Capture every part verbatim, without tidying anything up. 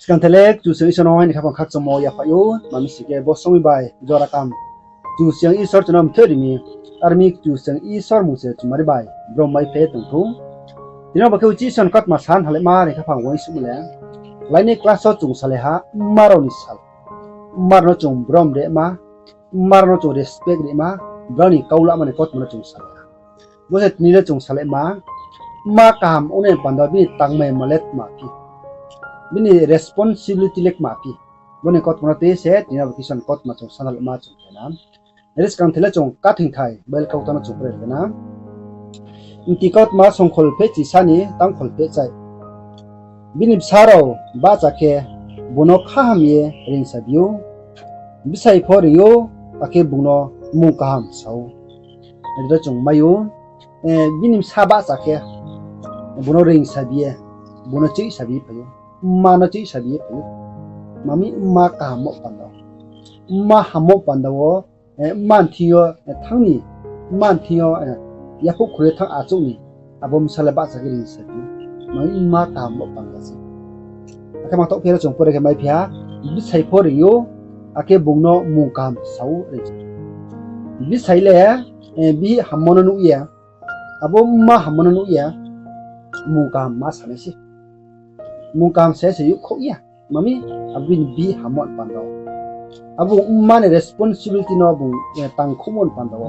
Skang the le Kchusoyang Isor no haini khaphang khakchangmo yaphaih ou, mami sing khe bo song mi bai jora kam Kchusoyang Isor chung no mthoih ri mi, ar mi Kchusoyang Isor mung se chumari bai brom mai phe tong thou. Tini bo khe uchih Isor ni kautma san halai ma ni khaphang uaingsouhmo le, laini class wo chung salai ha, mma rao ni sal. Mma rao no chung brom ri ma, mma rao no chung respect ri ma, brao ni kau lama ni kautma no chung salai ha. Bo se tini le chung salai ma, mma kaham ongnai panda bini tangmaimo le tma phi, bini responsibility le tma phi. Bo ni kautma no tei se tini bo Isor ni kautma chung sana le ma chung khe na. Nai di skang the le chung kathing thai Bible kautang no chung pore khe na. Mti kautma songkhol phehchi sa ni tangkhol phehchai. Bini bsa rao bahcha khe bung no khaham ye reingsa bi ou. Bsai pho reing ou, akhe bung no mung kaham sa ou. Nai di ro chung mai ou, bini bsa bahcha khe bung no reingsa bi ye, bung no chihsa bi ye phai ou. Mma no chihsa bi ye phai ou. Mami mma kahammo panda, mma hammo panda wo, mma thing yo thanng ni, mma thing yo, yaphuh khuri ye thanng achouh ni, abo bsa le bahcha khe reingsa bi ou. Mami mma kahammo panda se. Akhe mangthaoh phi ro chung pore khe mai phi ha, bsai pho reing ou, akhe bung no mung kaham sa ou reing. Bsai le bihih hammo no nuh ye, abo mma hammo no nuh ye, mung kaham ma sa nai se. Mung kaham sa se youhkhouh ya. Mami, abo bini bihih hammo ni panda wo, abo mma ni responsibility no bung tangkhouhmo ni panda wo,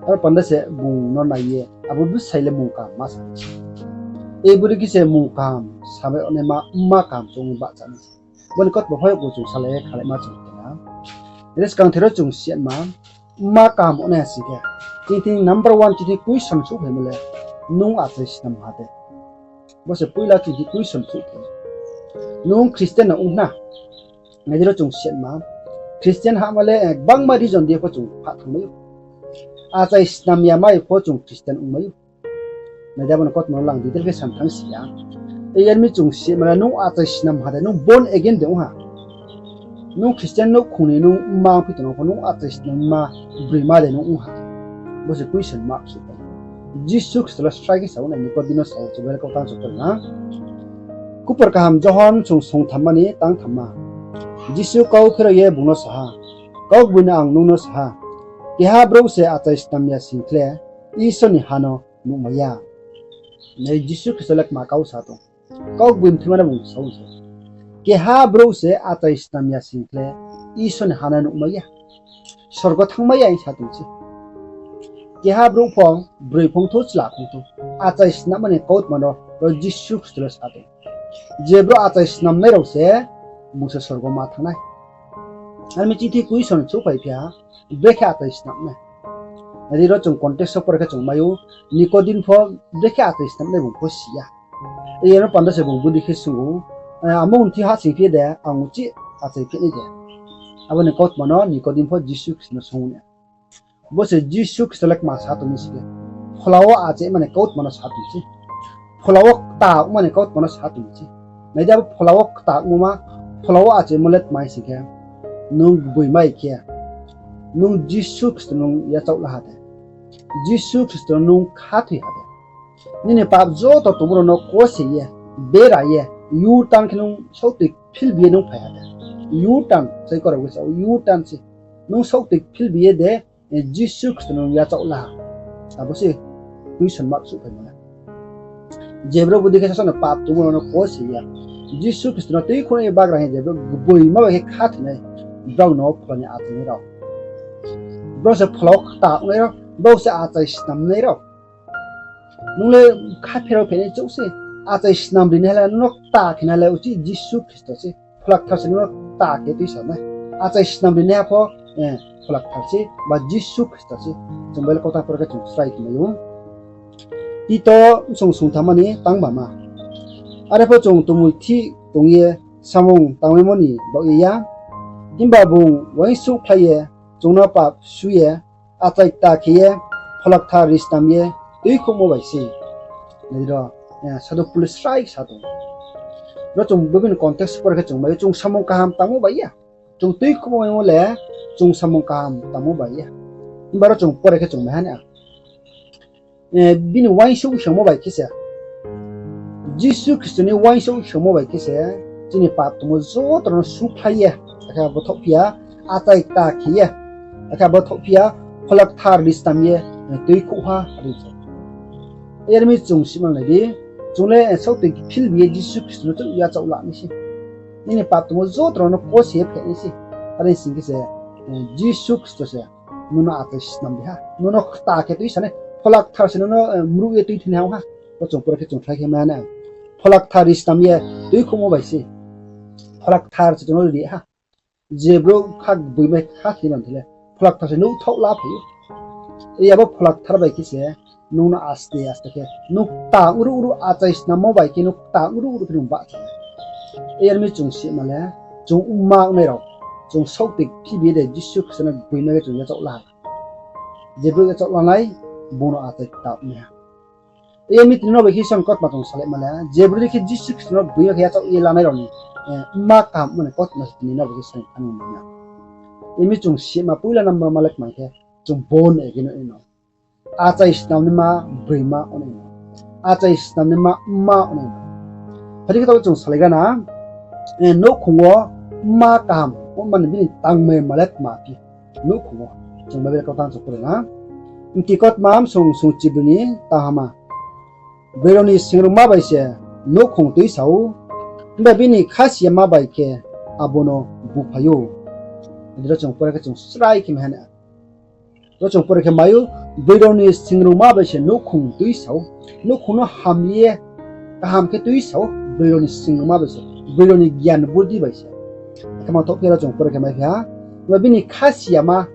aro panda se bung no nai ye abo bsai le mung kaham ma sa nai se. Bodei khe se mung kaham samai yag naima mma kaham chung ong bahcha nai se. Bo ni kautma pho bo chung salai ye khalaima chung khe na. Nai di skang the ro chung si ma, mma kaham ongnai ha sing khe, chini thing number one chini thing question souhphaimo le, nung achai snam ha de? Bo se poila chini thing question souhphai. Nung Christian no ong na? Nai di ro chung si ma, Christian hahma le gbangma reason di pho chung phah thanngmai ou. Achai snam ya mai pho chung Christian ongmai ou. Nai di abo ni kautma no lang detail khe sam thanng si ya. Yar mi chung si ma le, nung achai snam ha de, nung born again de ong ha? Nung Christian nouhkhong ni nung mma ongphi tong no pho nung achai snamma broima de nung ong ha? Bo se question mark souhphai. Jisu Khristo le srai khe sa ou nai, Nikodin no sa ou, chung Bible kautang chung pore na. Khupor kaham Johon song songthamma ni tangthamma. Jisu kau pherao ye bung no sa ha, Kaugboino ang nung no sa ha, keha brouh se achai snam ya sing khle Isor ni ha no nuhmai ya. Nai, Jisu Khristo le kma kau sa tong? Kaugboino thima no bung sa ou se, keha brouh se achai snam ya sing khle Isor ni ha no nuhmai ya, sorgo thanngmai ya hing sa tong se. Keha brouh pho, broi phung thou, chla phung thou, achai snamma ni kautma no ro Jisu Khristo le sa tong. Je brouh achai snamnai rao se bung se sorgo ma thanng nai. Ar mi chini thing question souhphai phi ha, brekhe achai snam nai? Nai di ro chung context wo pore khe chung mai ou, Nikodin pho brekhe achai snam nai bung pho si ya. Yar no panda se bung bodei khe swung ou, amo ong thi hahsoing phi de, ang uchih achai phi nai de? Abo ni kautma no Nikodin pho Jisu Khristo no swung ou na. Bo se Jisu Khristo le kma sa tong mi sing khe, phola wo achaima ni kautma no sa tong se. Phola wo kta ongma ni kautma no sa tong se. Nai di, abo phola wo kta ongmo ma, phola wo achaimo le tma hing sing khe, nung gboimai khe, nung Jisu Khristo no nung yachaoh la ha de? Jisu Khristo no nung khathoi ha de? Nini pap joto tongmo rao no kose ye, bera ye, U-turn khe nung saohtoi philbi ye nung phai ha de? U-turn, sai kora bo se U-turn se. Nung saohtoi philbi ye de Jisu Khristo no nung yachaoh la ha? Abo se question mark souhphaimo le. Je brouh bodei khe sasaoh no pap tongmo rao no kose ya, Jisu Khristo no tuikhouhnai ye bagra hing ye je brouh gboima bai khe khathoinai, brao no phola ni achainai rao. Brao se phola wo kta ongnai rao, brao se achai snamnai rao. Nung le kha pherao phainai chouh se, achai snam rinaiha le nung no kta khenai le uchih Jisu Khristo se, Phola Kthar se nung no kta khe tuisa nai. Achai snam rinaiha pho, Phola Kthar se, ba Jisu Khristo se. Chung Bible kautang pore khe chung srai khe mai ou. Tito bsong songthamma ni tangbama. Are pho chung tumulthih tong ye samung tangmaimo ni baoh ye ya, himba bung uaingsouhkhlai ye, chung no pap su ye, achai kta khe ye, Phola Kthar ri snam ye tuikhouhmo bai se. Nai di ro, Sadhu Pol le srai sa tong. Ro chung bini context pore khe chung mai ou, chung samung kaham tangmo bai ya. Chung tuikhouhmo maimo le chung samung kaham tangmo bai ya. Himba ro chung pore khe chung mai ha na. Bini uaingsouh songmo bai khe se, Jisu Khristo ni uaingsouh songmo bai khe se, chini pap tongmo joto rao no sukhlai ye, akhe abo thohphi ya, achai kta khe ye, akhe abo thohphi ya, Phola Kthar ri snam ye, eh, tuikhouh ha, are sa. Yar mi chung sima nai di, chung le, eh, saohtoi philbi ye Jisu Khristo no chung yachaoh la nai se. Nini pap tongmo joto rao no kose ye phainai se. Are sing khe se, eh, Jisu Khristo se nung no achai snam bi ha. Nung no kta khe tuisa nai. Phola Kthar se nung no, eh, mruh ye tuithinai ha. Bo chung pore khe chung try khe mai nai. Phola Kthar ri snam ye tuikhouhmo bai se Phola Kthar se chung no ri ha. Je brouh kha gboima kha khe nang thai le, Phola Kthar se nuhthaoh la phai ou. Abo Phola Kthar bai khe se nung no aste aste khe nung kta ongruh ongruh achai snammo bai khe nung kta ongruh ongruh khe nung bahcha nai. Yar mi chung sima le, chung mma ongnai rao, chung saohtoi philbi ye de Jisu Khristo no gboima khe chung yachaoh la ha. Je brouh yachaoh lanai, bung no achai kta ong nai ha. Yar mi tini no bai khe sang kautma chung salaima le, je brouh dei khe Jisu Khristo no gboima khe yachaoh ye lanai rao ni, eh, mma kaham ongmo ni kautma se tini no bai khe sang thani nai na. Yar mi chung sima poila number ma le kma khe, chung born again ong nai no. Achai snamnaima broima ong nai no. Achai snamnaima mma ong nai no. Phai di khe taoh chung salaigra na, eh, nouhkhong wo mma kaham ongma ni bini tangmai ma le tma phi. Nouhkhong wo chung Bible kautang chung pore na. Mti kautma msong sungchibroi ni tangha ma. Broi rao ni singrungma bai se nouhkhong tuisa ou, himba bini khasi yama bai khe abo no buphai ou. Adi ro chung pore khe chung srai khe mai ha na. Ro chung pore khe mai ou, broi rao ni singrungma bai se nouhkhong tuisa ou. Nouhkhong no hamri ye kaham khe tuisa ou, broi rao ni singrungma bai se, broi rao ni gyan burdi bai se. Akhe mangthoh khe ro chung pore khe mai phi ha, himba bini khasi yama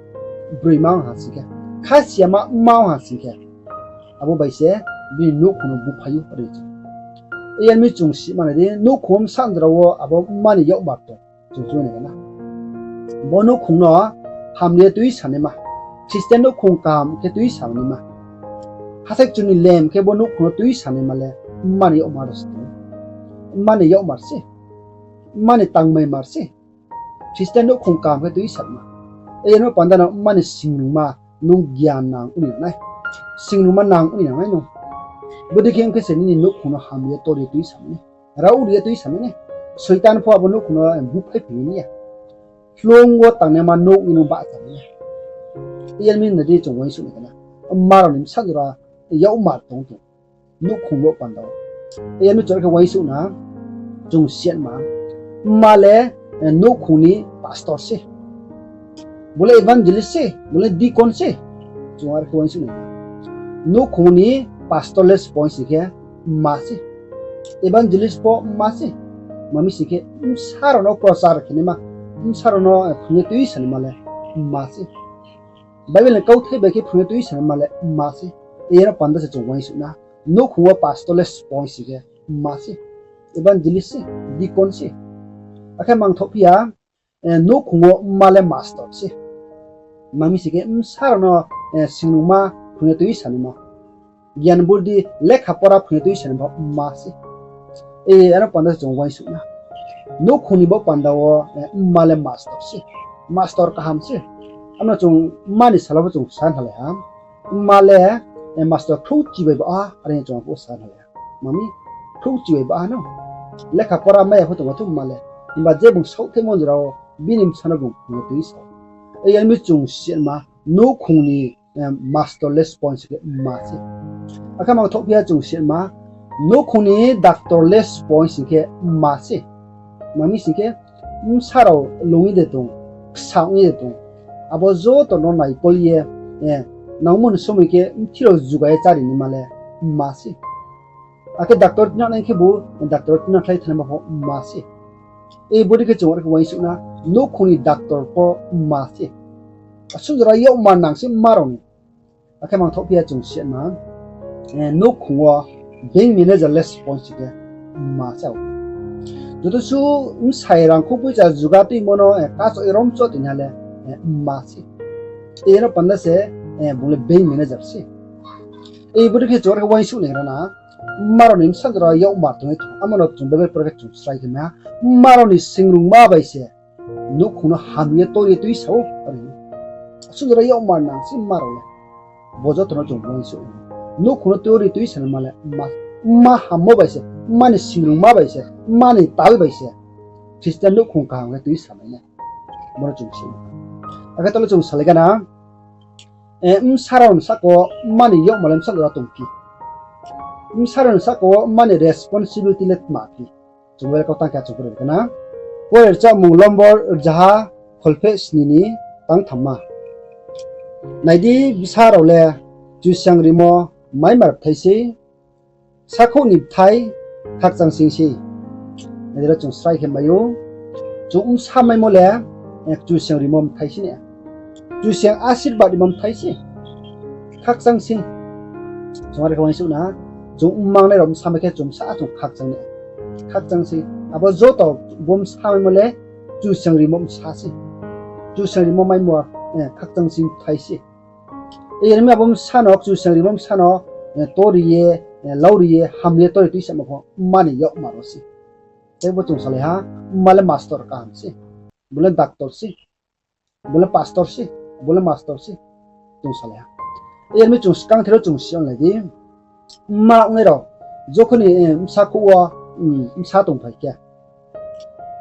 broima ong ha sing khe, khasi yama mma ong ha sing khe, abo bai se bini nouhkhong no buphai ou, are chung. Yar mi chung sima nai di, nouhkhong bsa jora wo abo mma ni yakmar tong, chung chung nai na. Bo nouhkhong no hamri ye tuisa naima, Christian nouhkhong kaham khe tuisa naima, hathái kchu ni lem khe bo nouhkhong no tuisa naima le mma ni yakmar se tong ou. Mma ni yakmar se, mma ni tangmai mar se. Christian nouhkhong kaham khe tuisa ma. Yar no panda no mma ni singrungma nung gyan nang ong ni nang nai. Singrungma nang ong ni nang nai nung. Bodei khe ong khe se nini nouhkhong no hamri ye tor ye tuisa mai nai. Rao ri ye tuisa mai nai. Soitan pho abo nouhkhong no buphai phi mai ya. Hloung wo tangnaima nouh ni nung bahcha mai ya. Yar mi nai di chung uaingsouh nai khe na. Mma rao ni bsa jora yakmar tong tong. Nouhkhong wo panda wo. Yar mi chung are khe uaingsouh na, chung siatma. Mma le, eh, nouhkhong ni pastor se. Bo le evangelist se, bo le deacon se. Chung are khe uaingsouh nai na. Nouhkhong ni pastor le sbo sing khe mma se. Evangelist pho mma se. Tma mi sing khe bsa rao no prochar khe naima, bsa rao no, eh, phrung ye tuisa naima le mma se. Bible ni kauthai bai khe phrung ye tuisa naima le mma se. Yar no panda se chung uaingsouh na. Nouhkhong wo pastor le sbo sing khe mma se. Evangelist se, deacon se. Akhe mangthoh phi ya, eh, nouhkhong wo mma le master se. Tma mi sing khe bsa rao no, eh, singrungma phrung ye tuisa naima, gyan burdi lekha pora phrung ye tuisa naima mma se. Eh, ano panda se chung uaingsouh na. Nouhkhong ni bo panda wo, eh, mma le master se. Master kaham se. Ano chung mma ni salo pho chung sa nalai ha. Mma le, eh, master khrouhchi bai ba ha, are chung pho sa nalai ha. Tma mi, khrouhchi bai ba ha no. Lekha pora mai ya pho tongma thu mma le. Himba je bung saohthaimo jora wo bini bsa no bung phrung ye tuisa ou. Yar mi chung siatma, nouhkhong ni, eh, master le sbo sing khe mma se. Akhe mangthoh phi ya chung siatma, nouhkhong ni doctor le sbo sing khe mma se. Tma mi sing khe, bsa rao lung ye de tong, ksa ong ye de tong, abo joto no naikol ye, eh, nangmo ni somoi khe bthi rao juga ye chári naima le mma se. Akhe doctor tinanai khebu, doctor tinakhlai thanaima pho mma se. Eh, bodei khe chung are khe uaingsouh na, nouhkhong ni doctor pho mma se. Asuh jora yakmar nang se mma rao ni. Akhe mangthoh phi ya chung siatma, eh, nouhkhong wo bank manager le sbo sing khe mma se ou. Joto su bsai rangkhou poicha juga tuimo no, eh, kachoh ye romchoh toinaiha le, eh, mma se. Eh, ano panda se, eh, bung le bank manager se. Eh, bodei khe chung are khe uaingsouh nai ra na. Mma rao ni bsa jora yakmar tong ye tong, amo no chung Bible pore khe chung srai khe mai ha. Mma rao ni singrungma bai se nouhkhong no hamri ye tor ye tuisa ou, are. Asuh jora yakmar nang se mma rao le. Bo joto no chung uaingsouh. Nouhkhong no tor ye tuisa naima le mma, mma hammo bai se, mma ni singrungma bai se, mma ni tal bai se. Christian nouhkhong kaham khe tuisamai nai. Bono chung si. Akhe tole chung salai gana, eh, bsa rao ni sahka wo mma ni yakmar le bsa jora tongphi. Bsa rao ni sahka wo mma ni responsibility le tma phi. Chung Bible kautang khe chung pore gana. Pore rchahmung lombor rzaha kholpheh sni ni tangthamma. Nai di, bsa rao le Kchusoyang rimo maimar bthai sei, sakhouh ni bthai, khakchang sing sei. Nai di, ro chung srai khe mai ou. Chung bsa maimo le, eh, Kchusoyang rimo bthai sei na. Kchusoyang asirbad rimo bthai sei. Khakchang sing. Chung are khe uaingsouh na, chung mma ongnai rao bsa mai khe chung bsa chung khakchang na. Khakchang sing. Abo joto bo bsa maimo le Kchusoyang rimo bsa sei. Kchusoyang rimo maimo, eh, khakchang sing bthai sei. Yar mi abo bsa no, Kchusoyang rimo bsa no, eh, tori ye, eh, lauri ye, hamle tori tuisamo pho mma ni yakmar wo se. Tei bo chung salai ha, mma le master kaham se. Bo le doctor se. Bo le pastor se. Bo le master se. Chung salai ha. Yar mi chung skang thero chung si onglai di. Mma ongnai rao, jokhon ni, eh, bsa khouh wo, mm, bsa tongphai khe,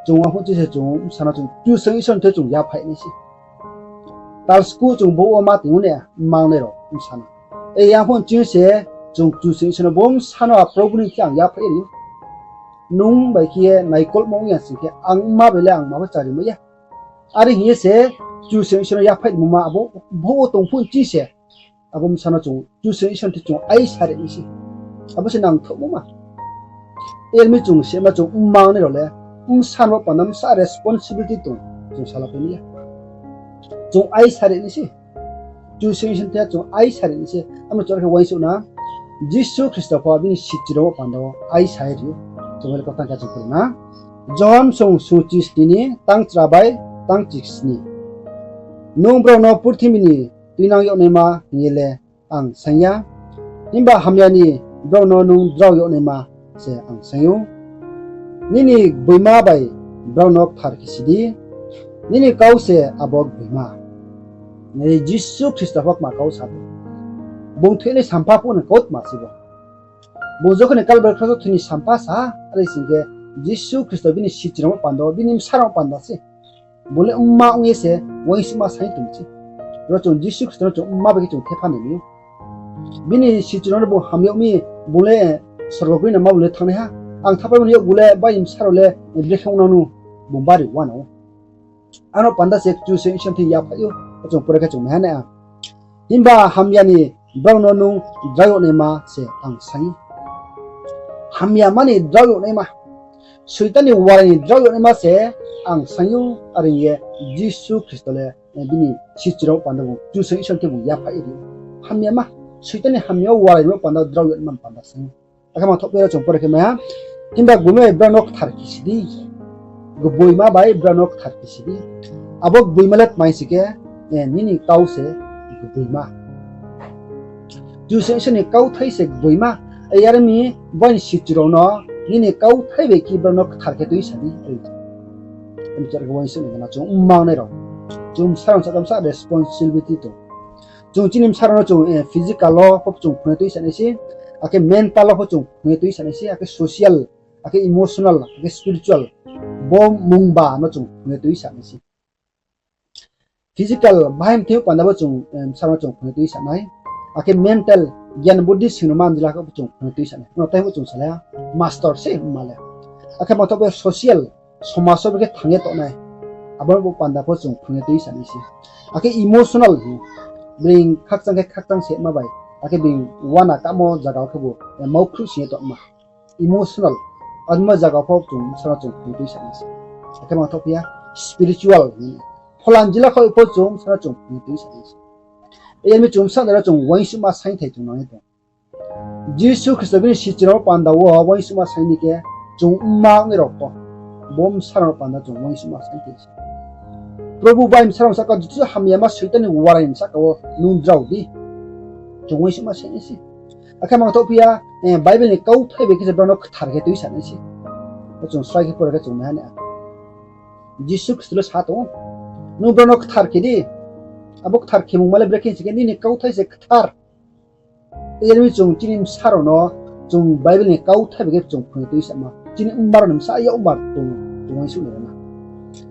chung aphuh chi se chung bsa no chung Kchusoyang Isor ni thing chung yaphaih nai se. Tal sku chung bo wo ma tong ou ne, mma ongnai rao bsa no. E yaphuh ching se chung Kchusoyang Isor no bo bsa no a Probhu ni thing ang yaphaih ri ou. Nung bai khe ye naikolmo ong ya sing khe ang mma bai le ang ma bo chari mai ya. Are hing ye se Kchusoyang Isor no yaphaih rimo ma abo bo wo tong phuh ching se abo bsa no chung Kchusoyang Isor ni thing chung aisa ri nai se. Abo se nangthouhmo ma. Yar mi chung se ma chung mma ongnai rao le bsa no panda bsa responsibility tong, chung sala phai nai ya. Chung aisa ri nai se. Kchusoyang Isor ni thing chung aisa ri nai se. Amo chung are khe uaingsouh na, Jisu Khristo pho bini sichu rao panda wo aisa ri ou. Chung Bible kautang khe chung pore na. Johon song sungchi sni ni tangchra bai tangchi sni. Nung brao no purthimbi ni tuinang yagnaima hing ye le ang saing ya. Himba hamya ni brao no nung drao yagnaima se ang saing ou. Nini gboima bai brao no kthar khe si di. Nini kau se abo gboima. Nai di, Jisu Khristo pho kma kau sa tong. Bung thoinai sampha phuh ni kautma se bo. Bung jokhon ni Kalbari kros wo thoi ni sampha sa ha, are sing khe Jisu Khristo bini sichu rao panda, bini bsa rao panda se. Bung le mma ong ye se uaingsouhma saing tong se. Ro chung Jisu Khristo no chung mma bai khe chung thepha nai mi ou. Bini sichu rao no bung hamyag mi, bung le sorgo goi na ma bung le thanngnai ha. Ang thapaimo ni yakgu le bai bsa rao le brekhe ong nang nu, bung bari uana ou. Ano panda se Kchusoyang Isor ni thing yaphaih ou, chung pore khe chung mai ha na. Himba hamya ni brao no nung drao yagnaima se ang saing ou. Hamya ma ni drao yagnaima, Soitan ni warai ni drao yagnaima se ang saing ou, are hing ye Jisu Khristo le, eh, bini sichu rao panda bung Kchusoyang Isor ni thing bung yaphaih ri ou. Hamya ma, Soitan ni hamya wo warai ni panda drao yagnaima panda saing ou. Akhe mangthoh phi ro chung pore khe mai ha. Himba gboima bai brao no kthar khe si di. Gboima bai brao no kthar khe si di. Abo gboima le tma hing si khe, eh, nini kau se gboima. Kchusoyang Isor ni kauthai se gboima. Yar mi bai ni sichu rao no nini kauthai bai khe brao no kthar khe tuisa di. Uaingsouh nai gana chung mma ongnai rao, chung bsa rao sahka bsa responsibility tong. Chung chini bsa rao no chung, eh, physical wo pho chung phrung ye tuisa nai se, akhe mental wo pho chung phrung ye tuisa nai se, akhe social, akhe emotional, akhe spiritual, bo mungba no chung phrung ye tuisa nai se. Physical, bahai mthoi panda bo chung, eh, bsa rao no chung phrung ye tuisa nai. Akhe mental, gyan buddhi sing no manjila khe bo chung phrung ye tuisa nai. No tei bo chung salai ha, master se mma le. Akhe mangthoh phi social, somaj wo bo khe thanng ye tongnai. Abo bo panda pho chung phrung ye tuisa nai se. Akhe emotional, being khakchang khe khakchang se ma bai. Akhe being uana kamo zaga wo khebu, eh, maukhruh sing ye tongma. Emotional. Abo zaga pho chung bsa no chung phrung ye tuisa nai se. Akhe mangthoh phi ya spiritual. Phola jila khe pho chung bsa no chung phrung ye tuisa nai se. Yar mi chung bsa rao chung uaingsouhma saingthai chung nang ye tong. Jisu Khristo bini sichu rao panda wo uaingsouhma saing ni khe, chung mma ongnai rao pho, bo bsa rao panda chung uaingsouhma saing khe se. Probhu bai bsa rao sahka joto hamyama Soitan ni warai ni sahka wo nung drao di. Chung uaingsouhma saing nai se. Akhe mangthoh phi ya, eh, Bible ni kauthai bai khe se brao no kthar khe tuisa nai se. Bo chung srai khe pore khe chung mai ha na. Jisu Khristo le sa tong ou, nung brao no kthar khe di. Abo kthar khemungma le brekhe si khe nini kauthai se kthar. Yar mi chung chini bsa rao no chung Bible ni kauthai bai khe chung phrung ye tuisa ma. Chini mma rao ni bsa yakmar tong, chung uaingsouh nai rao na.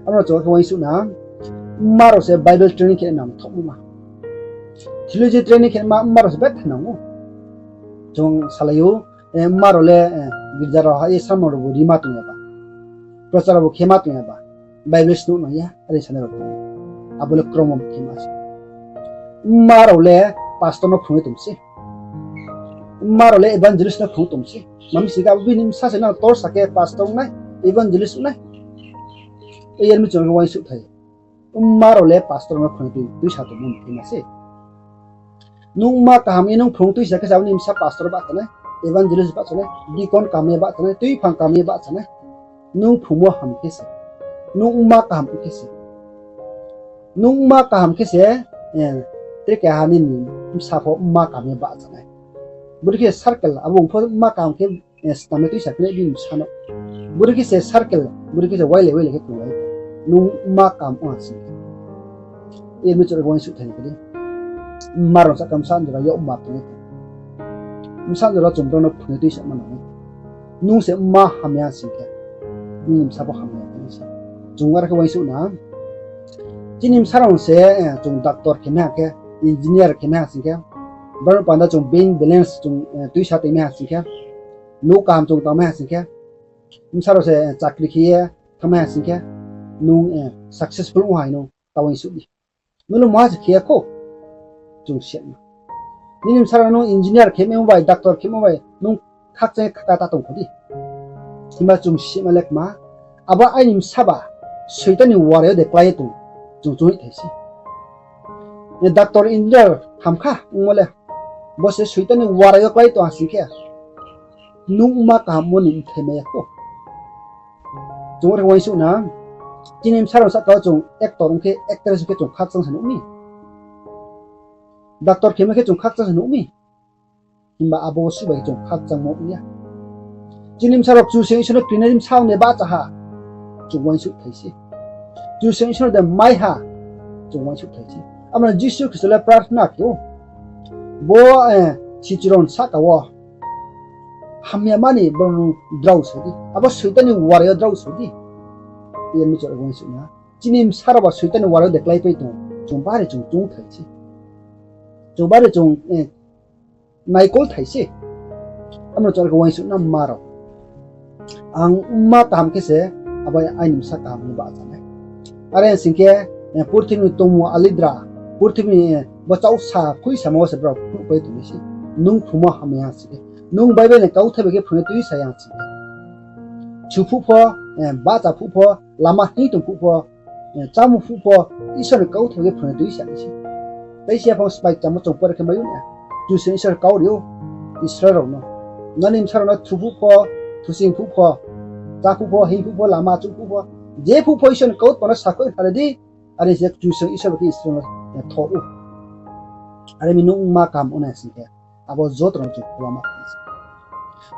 Abo no chung khe uaingsouh na, mma rao se Bible training khe nang thohmo ma. Theology training khe ma mma rao se betha nang ou. Chung salai ou, mma rao le girja rao ha ye sermon rao bo rima tong ya ba, prochar rao bo khe ma tong ya ba, Bible snuh nang ya, are sanai rao tong ou. Abo le kromo khe ma se. Mma rao le pastor no phrung ye tong se. Mma rao le evangelist no phrung tong se. Mami sing khe abo bini bsa se nang tor sa khe pastor ong nai, evangelist ong nai. Yar mi chung khe uaingsouhthai. Mma rao le pastor no phrung tui, tuisa tongmo mthai ma se. Nung mma kaham ye nung phrung tuisa khe se abo ni bsa pastor bahcha nai, evangelist bahcha nai, deacon kaham ye bahcha nai, tuiphang kaham ye bahcha nai. Nung phrungmo ham khe se, nung mma kaham khe se, nung mma kaham khe se, tre keha nini bsa pho mma kaham ye bahcha nai. Bodei khe circle, abo ong pho mma kaham khe, snam ye tuisa phinai bini bsa no. Bodei khe se circle, bodei khe se wailai wailai khe tonglai. Nung mma kaham ong ha sing khe. Yar mi chung khe uaingsouhthai ni khe di. Mma rao sahka bsa jora yo mma tong ye tong. Bsa jora chung brao no phrung ye tuisa ma nang ou. Nung se mma hamya sing khe, nini bsa pho hamya nai se. Chung are khe uaingsouh na. Chini bsa rao se, chung doctor khe mai ha khe, engineer khe mai ha sing khe, brao no panda chung bank balance chung tuisa tong mai ha sing khe, nouh kaham chung tang mai ha sing khe, bsa rao se chakri khe ye thanng mai ha sing khe, nung successful ong ha hing no ta uaingsouh di. Nung le maha se khe ya khou. Chung si ya na. Nini bsa rao nung engineer khe maimo bai, doctor khe maimo bai, nung khakchang ye khaka ta tong kho di. Himba chung si ma le kma, abo aini bsa ba, Soitan ni warai yo de klái ye tong, chung chung thai se. Doctor, engineer ham kha ongmo le, bo se Soitan ni warai yo klái tong ha sing khe, nung mma kaham mo ni mthai mai ya khou. Chung are khe uaingsouh na, chini bsa rao sahka wo chung actor ong khe, actress ong khe chung khakchang se nuh mi. Doctor khe mai khe chung khakchang se nuh mi. Himba abo suh bai khe chung khakchangmo ong ya. Chini bsa rao Kchusoyang Isor no krinai bsa ong de bahcha ha, chung uaingsouhthai se. Kchusoyang Isor no de mai ha, chung uaingsouhthai se. Abo no Jisu Khristo le prarthana khe ou. Bo sichuron sahka wo hamya ma ni brao no drao soi di. Abo Soitan ni warai yo drao soi di. Yar mi chung are khe uaingsouh na. Chini bsa rao ba Soitan ni warai yo de kláipai tong, chung bari chung chung thai se. Chung bari chung naikol thai se. Abo no chung are khe uaingsouh na mma rao. Ang mma kaham khe se, abo aini bsa kaham ni bahcha nai. Are sing khe, purthimbi ni tongmung alidra, purthimbi ni bo chauhsa khuisamo wo se brao phnuhpai tongnai se. Nung phrungmo hamya sing khe, nung Bible ni kauthai bai khe phrung ye tuisa ya sing khe, chu phuh pho, bahcha phuh pho, lama hing tong phuh pho, chámung phuh pho, Isor ni kauthai bai khe phrung ye tuisa nai se. Tei se yaphang sbai kchamo chung pore khe mai ou na. Kchusoyang Isor kau ri ou Israel rao no, nani bsa rao no thu phuh pho, thusing phuh pho, chá phuh pho, hing phuh pho, lama chuh phuh pho, je phuh pho Isor ni kautma no sakhouh khnari di, are se Kchusoyang Isor bai khe Israel no tho ou. Are mi nung mma kaham ong nai sing khe, abo joto no chung kholama khe se.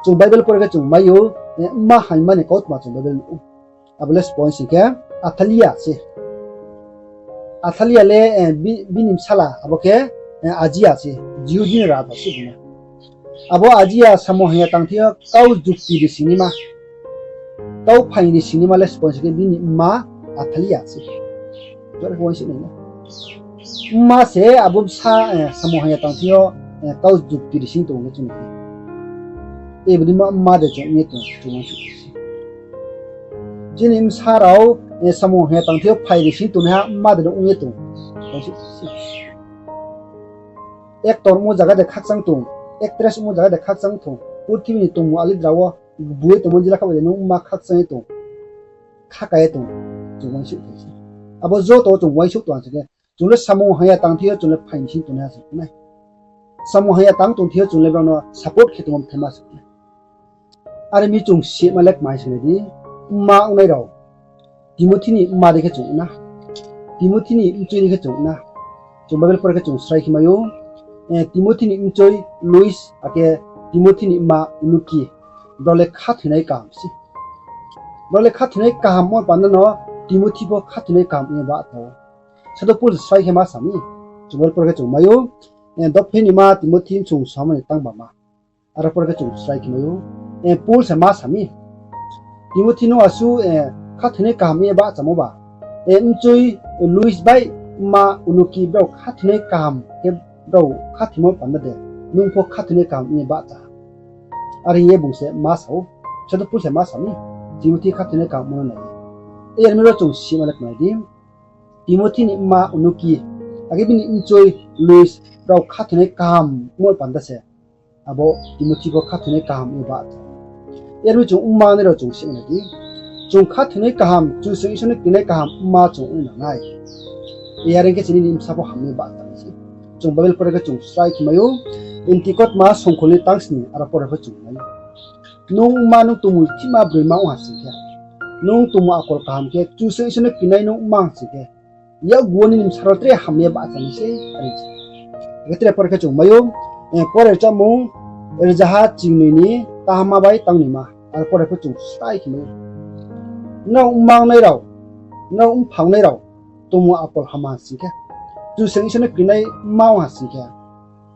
Chung Bible pore khe chung mai ou, mma hamya ni kautma chung Bible nuh ou. Abo le sbo sing khe, Athalia se. Athalia le, bini bsala, abo khe, Ajia se, Jihudi ni raja se bung. Abo Ajia samung hamya tang thing yo kau jukti ri singnaima, kau phaing ri singnaima le sbo sing khe bini mma Athalia se. Jora khe uaingsouh nai na. Mma se abo bsa, samung hamya tang thing yo, kau jukti ri sing tong le chung khe. Abo dei ma mma de chung ong ye tong, chung uaingsouh se. Chini bsa rao, samung hamya tang thing yo phai ri sing tongnaiha mma de no ong ye tong. Actor ongmo zaga de khakchang tong, actress ongmo zaga de khakchang tong, purthimbi ni tongmung alidra wo, bui tongmo jila kha bai de nung mma khakchang ye tong, khaka ye tong, chung uaingsouh thai se. Abo joto wo chung uaingsouh tong ha sing khe, chung le samung hamya tang thing yo chung le phai ni sing tongnaiha se ong nai. Samung hamya tang tong thing yo chung le brao no support khe tongmo mthaima se ong nai. Are mi chung sima le kmai se nai di, mma ongnai rao, Timothi ni mma dei khe chung ong na, Timothi ni mchoi dei khe chung ong na. Chung Bible pore khe chung srai khe mai ou, Timothi ni mchoi Lois akhe Timothi ni mma Luki, brao le khathoinai kaham se. Brao le khathoinai kaham ong panda no Timothi pho khathoinai kaham ong ye ba tho. Sadhu Paul srai khe ma sa mi, chung Bible pore khe chung mai ou, dophi ni ma Timothi chung samani tang ba ma. Aro pore khe chung srai khe mai ou, Paul se ma sa mi, Timothi no asuh, khathoinai kaham ye bahchamo ba, e, mchoi Lois bai mma Eunuki brao khathoinai kaham khe brao khathoimo panda de, nung pho khathoinai kaham ye bahcha ha. Are hing ye bung se ma sa ou, Sadhu Paul se ma sa mi, Timothi khathoinai kaham no nai ye. Yar mi ro chung sima le kmai di, Timothi ni mma Eunuki, akhe bini mchoi Lois, brao khathoinai kaham mo panda se abo Timothi pho khathoinai kaham ye bahcha. Yar mi chung mma nai rao chung sima nai di, chung khathoinai kaham, Kchusoyang Isor no krinai kaham mma chung ong nang nai. Yar ong khe se nini bsa pho ham ye bahcha nai se. Chung Bible pore khe chung srai khe mai ou, Pentikotma songkhol ni tangsni aro pore pho chung mai ou. Nung mma nung tongmung thima broima ong ha sing khe, nung tongmung akol kaham khe, Kchusoyang Isor no krinai nung mma sing khe, yakgu wo nini bsa rao tre ham ye bahcha nai se, are se. Akhe tre pore khe chung mai ou, e, Korinth rchamung rzaha chingnoi ni tahamma bai tangnoima, aro pore pho chung srai khe mai ou. Nrao mma nai rao, nrao mpha nai rao, tongmung akol ham ha sing khe, Kchusoyang Isor no krinai mma ong ha sing khe,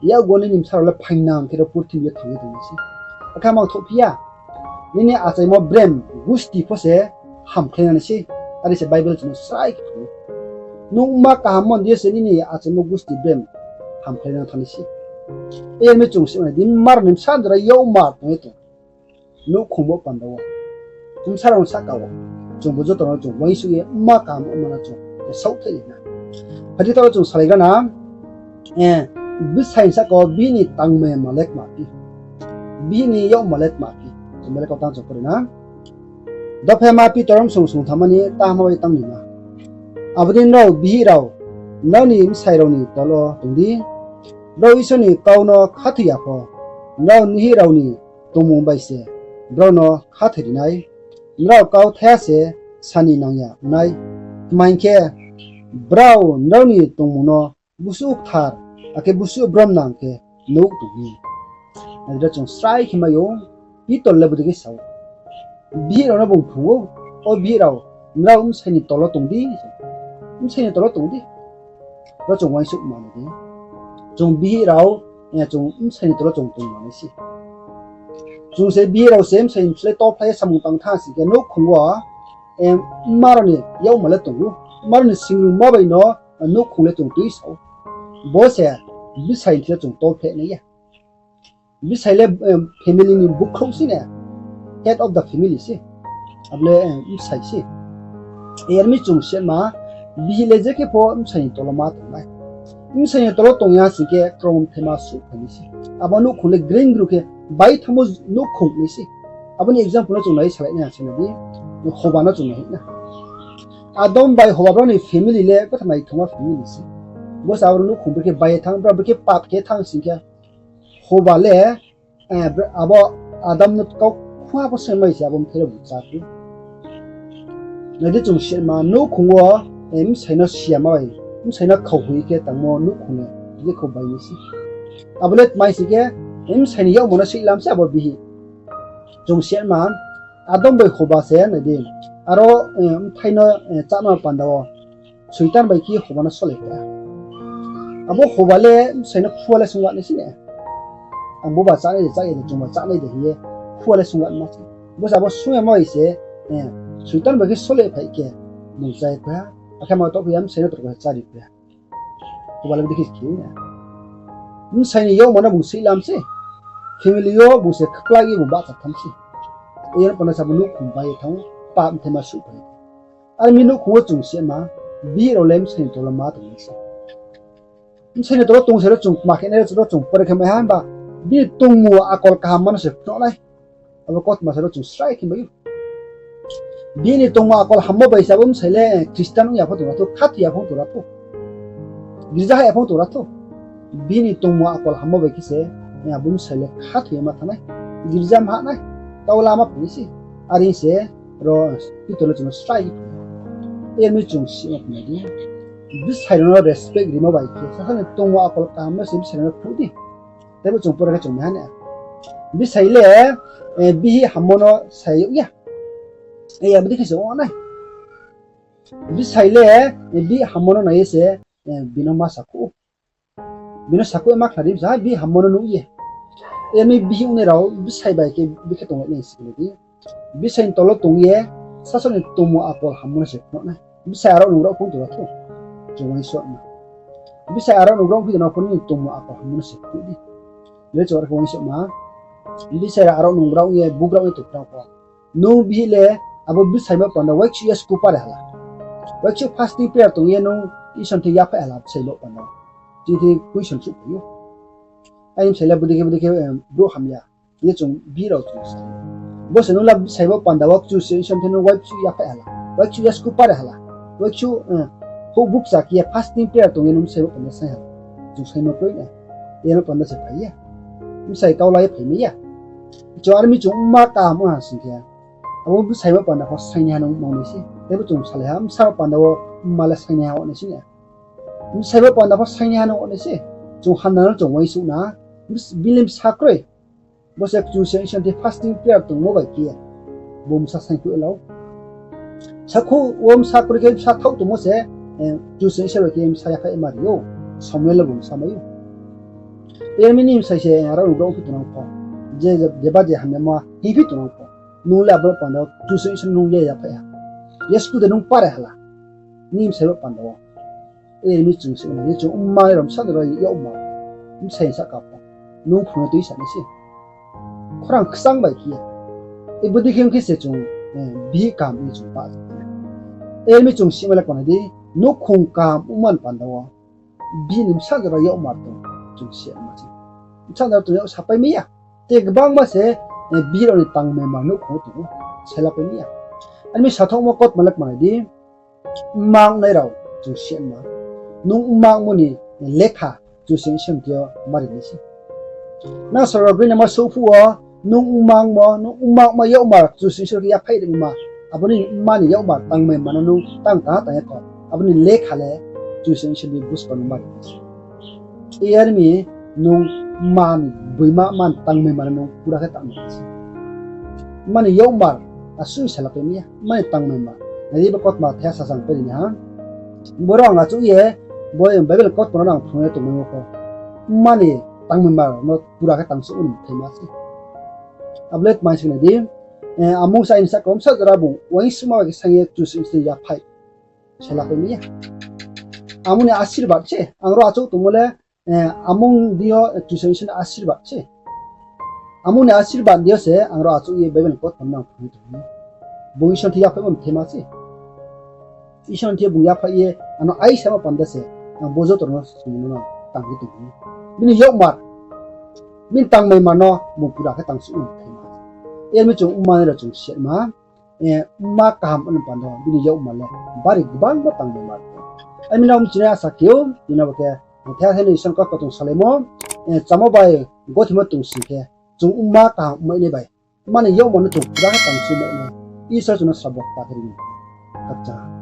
yakgu wo nini bsa rao le phaingnang khe ro purthimbi yo thanng ye tong nai se. Akhe mang thouhphi ya, nini achaimo brem gusti pho se hamkhlai nai se, are se Bible chung no srai khe phrung ou. Nung mma kaham mo ni deing yo se nini achaimo gusti brem hamkhlai nang thanng nai se. Yar mi chung sima nai di, mma rao ni bsa jora yakmar tong ye tong, nouhkhong bo panda wo, bsa rao ni sahka wo, chungbu joto no chung uaingsouh ye mma kaham ongma no chung saohthaih nai na. Phai di, taoh wo chung salaigra na, e, bsai ni sahka wo bihih ni tangmai ma le kma phi, bihih ni yakmar le kma phi, chung bele kau tang chung pore na. Dophaima Pitor msong songthamma ni tahamma bai tangnoima. Abo dei nrao bihih rao, nrao ni bsai rao ni tol wo tong di. Brao Isor ni kau no khathoi ya pho, nrao nihih rao ni tongmung bai se brao no khathoi ri nai. Nrao kauthai ya se sa ni nang ya ong nai. Tma hing khe, brao nrao ni tongmung no busuh kthar, akhe busuh bromnang khe nuh tong mi. Nai di, ro chung srai khe mai ou, Pitor le bodei khe sa ou. Bihih rao no bung phrung ou, o bihih rao, nrao bsai ni tol wo tong di, bsai ni tol wo tong di. Ro chung uaingsouh ma nai di. Chung bihih rao, e, chung bsai ni tol wo chung tong ma nai se. Chung se bihih rao se bsai ni slái tolphlai ye samung tang thanng sing khe nouhkhong wo, e, mma rao ni yakmar le tong ou. Mma rao ni singrungma bai no, e, nouhkhong le chung tuisa ou. Bo se bsai ni thing yo chung tolphlai nai ya. Bsai le, e, family ni bukhrouh se na, head of the family se. Abo le, e, bsai se. Yar mi chung sima, bihih le je khe pho bsai ni tol wo ma tong nai. Bsai ni tol wo tong ya sing khe krom thema suh phai nai se. Abo nouhkhong le green gru khe bai thamo nouhkhong nai se. Abo ni example no chung nai salai nai ha sing di, hoba no chung nai na. Adam bai Hoba brao ni family le betha naithoma family se. Bo se abo nouhkhong brekhe bai ye thanng, brao brekhe pap khe thanng sing khe, Hoba le, e, abo Adam no kau khua pho se mai se abo bthai rao bu chá khe. Nai di, chung sima nouhkhong wo, e, bsai no siyama bai, bsai no khaohoi khe tangmo nouhkhong le, je kho bai nai se. Abo le tma hing sing khe, e, bsai ni yakmar no soihlam se abo bihih. Chung sima, Adam bai Hoba se nai di. Aro, e, bthai no, e, chána panda wo Soitan bai khe Hoba no sole kha. Abo Hoba le bsai no khua le sungwag nai se ne. Ang bo ba chánai de, chá ya de, chung ba chánai de hing ye khua le sungwag ma se. Bo se abo sung ya ma bai se, e, Soitan bai khe sole phai khe, bung chá ye kha. Akhe ma toh phi ya bsai no torko se chári kha. Hoba le bodei khe khe na. Bsai ni yakmar no bung soihlam se. Family yo bung se kpla ye bung bahcha tham se. Yar panda sa bo nouhkhong bai ye thanng ou, pap bthai ma suh phai. Are mi nouhkhong wo chung sima, bihih rao le bsai ni tol wo ma tong nai se. Bsai ni tol wo tong se ro chung kma khe nai ro chung pore khe mai ha himba, bini tongmung akol kaham ma no se phnuh nai. Abo kautma se ro chung srai khe mai ou. Bini tongmung akol hammo bai se abo bsai le Christian ong ya pho tong ra thou, khathoi ya pho tong ra thou, girza hah ya pho tong ra thou. Bini tongmung akol hammo bai khe se, e, abo bsai le khathoi ye ma thanng nai, girza ma hah nai, tau lama phai nai se. Are se ro Pitor le chung no srai khe phai. Yar mi chung sima phai nai di. Bsai rao no respect rimo bai khe, sasa ni tongmung akol kaham no se bsai rao no phnuh di. Teibo chung pore khe chung mai ha na. Bsai le, e, bihih hammo no sa yag ya. E, abo dei khe se ong nai. Bsai le, e, bihih hammo no nai ye se, e, bini ma sakhouh ou. Bini sakhouh ye ma khna di, bsa bihih hammo no nuh ye. Yar mi bihih ongnai rao bsai bai khe bikhe tonglai nai se di. Bsai ni tol wo tong ye, Sasaoh ni tongmung akol hammo no se phnuh nai. Bsai arao nungrao phung tong ra thou. Chung uaingsouhma. Bsai arao nungrao phung tong ra pho nini tongmung akol hammo no se phnuh di. Bere chung arao uaingsouhma. Bsai arao nungrao ye bugrao ye tongphrang pho, nung bihih le abo bsai bo panda uaiksouh ya school pare hala, uaiksouh fasting prayer tong ye nung Isor ni thing yaphaih hala bsai bo panda. Chini thing question souhphai ou. Aini bsai le bodei khe bodei khe, brouh hamya. Ye chung bihih rao chung sa. Bo se nung le bsai bo panda wo Kchusoyang Isor ni thing nung uaiksouh yaphaih hala, uaiksouh ya school pare hala, uaiksouh, houh bukcha khe ye fasting prayer tong ye nung bsai bo panda saing hala. Chung saingmo kroi na. Yeno panda se phai ya. Bsai kau la ye phaimai ya. Chung armi chung mma kaham ong ha sing khe, abo bsai bo panda pho saingnaiha nung ong nai se. Teibo chung salai ha, bsai bo panda wo mma le saingnaiha ong nai se na. Bsai bo panda pho saingnaiha nung ong nai se. Chung hamya no chung uaingsouh na. Bini bsa kroi. Bo se Kchusoyang Isor ni thing fasting prayer tongmo bai khe ye bo bsa saingkhuih lau. Sakhouh wo bsa kroi khe bsa thaoh tongmo se, Kchusoyang Isor bai khe bsa yaphaih ma ri ou. Samuel le bo bsa mai ou. Yar mi nini bsai se arao nungrao ongphi tongnang pho, je, jeba je hamyama hingphi tongnang pho, nung le abo panda wo Kchusoyang Isor nung ye yaphaih ha. Ye school de nung pare hala. Nini bsai bo panda wo. Yar mi chung se ong nai, ye chung mma rao bsa de rao yagma, bsai sahka pho, nung phrung ye tuisa nai se. Khorang kchang bai khe ye. Bodei khe ong khe se chung bihih kaham ong ye chung pah. Yar mi chung sima le kma nai di, nouhkhong kaham ongma ni panda wo bihih ni bsa de rao yagma tong, chung sima se. Bsa de rao tong yag sapai mai ya. Tei gbangma se bihih rao ni tangmaima nouhkhong wo tong ou, saila pai mai ya. Armi sathaohmo kautma le kma nai di, mma ongnai rao chung sima. Nung mma ongmo ni lekha Kchusoyang Isor ni thing yo ma ri nai se. Nang sorgo rao grinama souh phuh wo, nung mma ongmo, nung mma ongma yagma Kchusoyang Isor khe yaphaih rimo ma, abo ni mma ni yagma tangmaima no nung tang tang tang ye kho, abo ni lekha le Kchusoyang Isor ni buskang no ma ri nai se. Yar mi nung mma ni boima mma ni tangmaima no nung pura khe tang nai se. Mma ni yagma asuh saila pai mai ya, mma ni tangmaima. Nai di bo kautma the sasang pai ri nai ha. Boro ang achouh ye, bo Bible kautma no ang phrung ye tongmai wo pho, mma ni tangmaima no pura khe tang souh ni mthaima se. Abo le tma hing khe nai di, amung sa aini sahka wo bsa jora bung uaingsouhma bai khe saing ye Kchusoyang Isor ni yaphaih saila pai mai ya. Amung ni asirbad se, ang ro achouh tongmo le, amung deing yo Kchusoyang Isor ni asirbad se. Amung ni asirbad deing yo se ang ro achouh ye Bible ni kautma no ang phrung ye tong ou. Bung Isor ni thing yaphaihmo mthaima se. Isor ni thing yo bung yaphaih ye ano aisamo panda se, ang bo joto rao no sung no tang ye tong ou. Bini yagma, bini tangmaima no bung pura khe tang souh ni mthaima se. Yar mi chung mma ni rao chung sima, mma kaham ong ni panda wo bini yagma le bari gbangma tangmaima. Armi no mchinai asa khe ou, tini bo khe, the the ni Isor ni kautma chung salaimo, chamo bai gothimo tong sing khe, chung mma kaham ongmai nai bai, mma ni yagma no chung pura khe tang souh mai nai. Isor chung no srabo kta khe ri ni. Khakchang ha.